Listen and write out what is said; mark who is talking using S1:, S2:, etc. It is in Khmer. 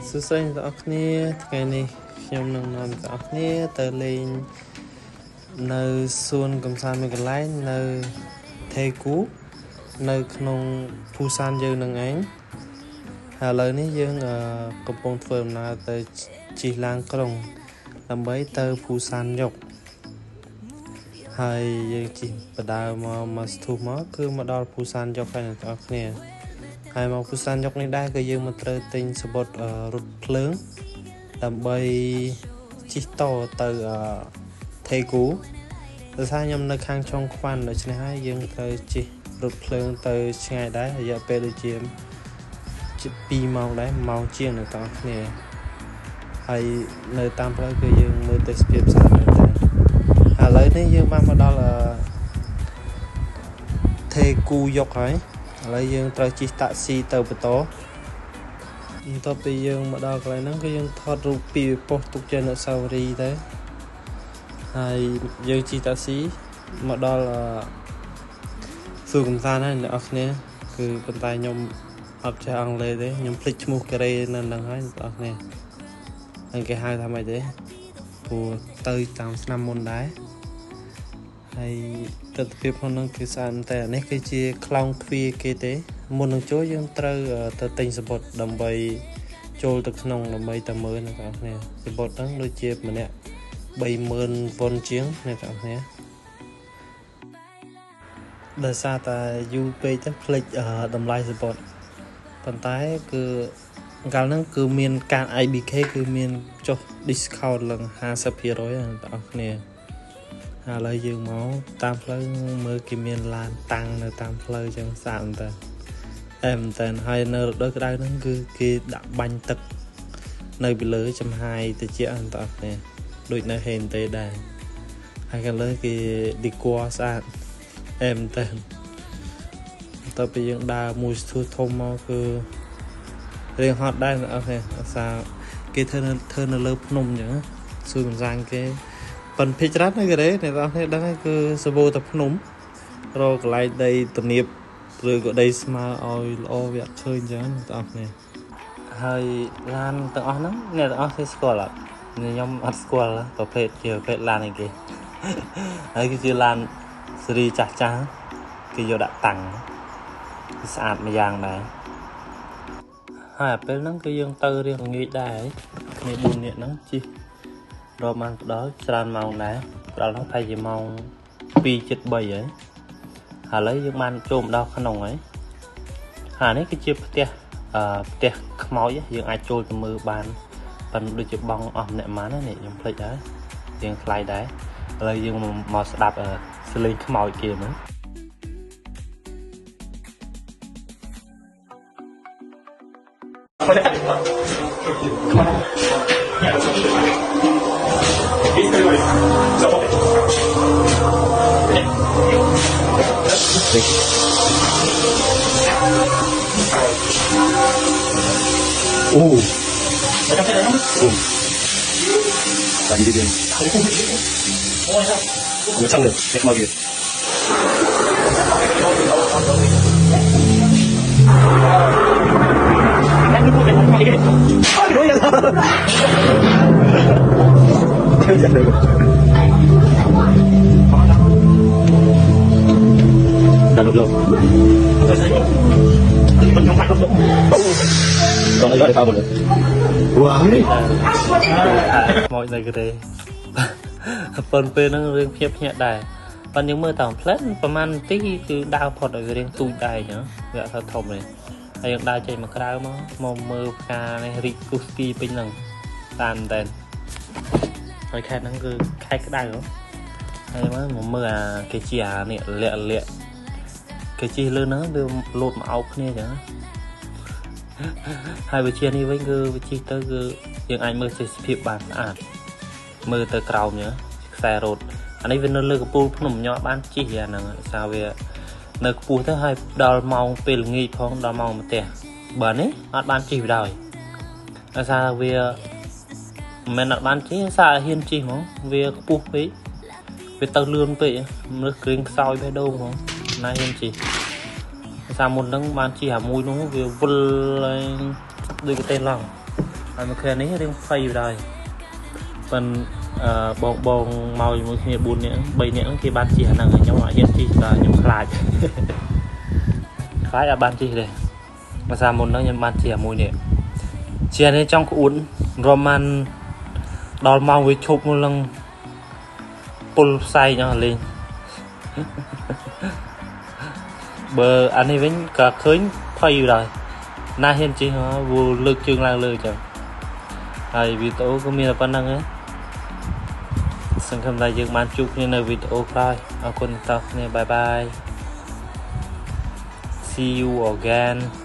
S1: សួស្តីអ្នកទាំងអស់គ្នាថ្ងៃនេះខ្ញុំនឹងនាំអ្នកទាំងអស់គ្នាទៅលេងនៅសួនកំសាន្តមួយកន្លែងនៅថេគូនៅក្នុងភូសានយើងនឹងឯងហើយឥឡូវនេះយើងកំពុងធ្វើដំណើរទៅជិះឡានក្រុងដើម្បីទៅភូសានយុកហើយយើងជិះបដើមកស្ទុះមកគឺមកដល់ភូសានយុកហើយអ្នកទាំងអស់គ្នាហើយមកភូសានយុកនេះដែរគឺយើងមកត្រូវទិញសំបុត្ររថភ្លើងដើម្បីជិះតទៅថេគូដោយសារខ្ញុំនៅខាងចុងខ្វាន់ដូច្នេះហើយយើងត្រូវជិះរថភ្លើងទៅឆ្ងាយដែររយៈពេលដូចជា2ម៉ោងដែរម៉ោងជាងអ្នកទាំងអស់គ្នាហើយនៅតាមផ្លូវគឺយើងមើលទេសភាពស្អាតមែនទែនឥឡូវនេះយើងបានមកដល់ថេគូយុកហើយឥឡូវយើងត្រូវជិះតាក់ស៊ីទៅបន្តបន្ទាប់ពីយើងមកដល់កន្លែងហ្នឹងគឺយើងថតរូបពីប៉ុស្តិ៍ទុកជាអនុស្សាវរីយ៍ទៅហើយយើងជិះតាក់ស៊ីមកដល់សួនកំសាន្តហើយអ្នកនរគ្នាគឺប៉ុន្តែខ្ញុំអត់ចេះអង់គ្លេសទេខ្ញុំភ្លេចឈ្មោះកូរ៉េនៅហ្នឹងហើយអ្នកនរគ្នាហើយគេហៅថាម៉េចទេព្រោះទៅតាមឆ្នាំមុនដែរហើយទិដ្ឋភាពក្នុងហ្នឹងគឺស្អាតតែនេះគឺជាខ្លោងទ្វារគេទេមុននឹងចូលយើងត្រូវទៅទិញសំបុត្រដើម្បីចូលទៅក្នុងដើម្បីតែមើលអ្នកនរគ្នាសំបុត្រហ្នឹងដូចជាម្នាក់30000វ៉ុនជាងអ្នកនរគ្នាដោយសារតែយូរពេកទៅភ្លេចតម្លៃសំបុត្រប៉ុន្តែគឺកាលហ្នឹងគឺមានការ IBK គឺមានចុះ discount ឡើង 50% អ្នកនរគ្នាឥឡូវយើងមកតាមផ្លូវមើលគេមានឡានតាំងនៅតាមផ្លូវចឹងស្អាតមែនតើមែនតើហើយនៅរដូវក្តៅហ្នឹងគឺគេដាក់បាញ់ទឹកនៅពីលើចំហាយតិចអន្តរគ្នាដូចនៅហេនទេដែរហើយខាងលើគេឌីគ័រស្អាតមែនតើតើពេលយើងដើរមួយស្ទុះធំមកគឺរៀងហត់ដែរអ្នកនរគ្នាអាសាគេធ្វើនៅលើភ្នំចឹងសួនកំសាន្តគេប៉ុន្តែភាគច្រើននៅកូរ៉េអ្នកនរគ្នាដឹងហើយគឺសបោតែភ្នំរកកន្លែងដីទំនាបឬក៏ដីស្មើឲ្យល្អវាអត់ឃើញចឹងអ្នកនរគ្នាហើយឡានទាំងអស់ហ្នឹងអ្នកទាំងអស់គេស្គាល់អត់ខ្ញុំអត់ស្គាល់ប្រភេទជាប្រភេទឡានអីគេហើយគឺជាឡានស៊េរីចាស់ចាស់គេយកដាក់តាំងស្អាតម្យ៉ាងដែរហើយអាពេលហ្នឹងគឺយើងទៅរៀងងាយដែរគ្នា4នាក់ហ្នឹងជិះរកបានទៅដល់ច្រើនម៉ោងដែរដល់ហ្នឹងប្រហែលជាម៉ោង2:73ហើយឥឡូវយើងបានចូលមកដល់ក្នុងហើយហើយនេះគឺជាផ្ទះផ្ទះខ្មោចយើងអាចចូលទៅមើលបានប៉ុន្តែដូចជាបងអស់ម្នាក់ម៉ាននេះខ្ញុំភ្លេចហើយយើងថ្លៃដែរឥឡូវយើងមកស្ដាប់សលេងខ្មោចគេមើល
S2: 오. 오. 자, 이리는. 이거 창문, 매콤하게. 태우지 않아, 이거. 나도 còn lại gọi để phá một lần. Wow.
S1: មកនៅកូរ៉េប៉ុនពេលហ្នឹងរឿងភ្ញាក់ភ្ញាក់ដែរប៉ុន្តែយើងមើលតាមផ្លែប្រហែលនាទីគឺដើរផុតឲ្យរៀងទូចដែរអញ្ចឹងវាអត់ធំទេហើយយើងដើរចេញមកក្រៅមកមើលផ្កានេះរីកគូស្គីពេញហ្នឹងតាមតែហើយខេត្តហ្នឹងគឺខេត្តក្តៅហើយមកមើលអាគេជាអានេះលាក់លាក់គេជិះលើហ្នឹងវាលោតមកអោបគ្នាអញ្ចឹងហើយវិជានេះវិញគឺវិជិះទៅគឺយើងអាចមើលទេសភាពបានស្អាតមើលទៅក្រោមអញ្ចឹងខ្សែរ៉ូតអានេះវានៅលើកំពូលភ្នំញ៉ាំបានជិះអាហ្នឹងសារវានៅខ្ពស់ទៅហើយដល់ម៉ោងពេលល្ងាចផងដល់ម៉ោងផ្ទះបើនេះអត់បានជិះបណ្ដោយដោយសារវាមិនអត់បានជិះសារហ៊ានជិះហ្មងវាខ្ពស់ពេកវាទៅលឿនពេកមនុស្សគ្រៀងខ្សោយបេះដូងហ្មងណាហ៊ានជិះសារមុនហ្នឹងបានជិះអាមួយនោះវាវិលដូចកទេឡង ហើយមកឃើញនេះរឿងភ័យដែរប៉ុនបងបងមកជាមួយគ្នា4នាក់3នាក់ហ្នឹងគេបានជិះអាហ្នឹងខ្ញុំអត់ហ៊ានជិះបាទខ្ញុំខ្លាចខ្លាចអត់បានជិះទេភាសាមុនហ្នឹងខ្ញុំបានជិះអាមួយនេះជិះនេះចង់ក្អួតរំបានដល់ម៉ោងវាឈប់មកឡើងពុលផ្សែងអស់លេងបើអានេះវិញក៏ឃើញភ័យដែរណាហ៊ានជិះវាលើកជើងឡើងលើចឹងហើយវីដេអូក៏មានតែប៉ុណ្្នឹងឯងសង្ឃឹមថាយើងបានជួបគ្នានៅវីដេអូក្រោយអរគុណតោះគ្នាបាយបាយ See you again.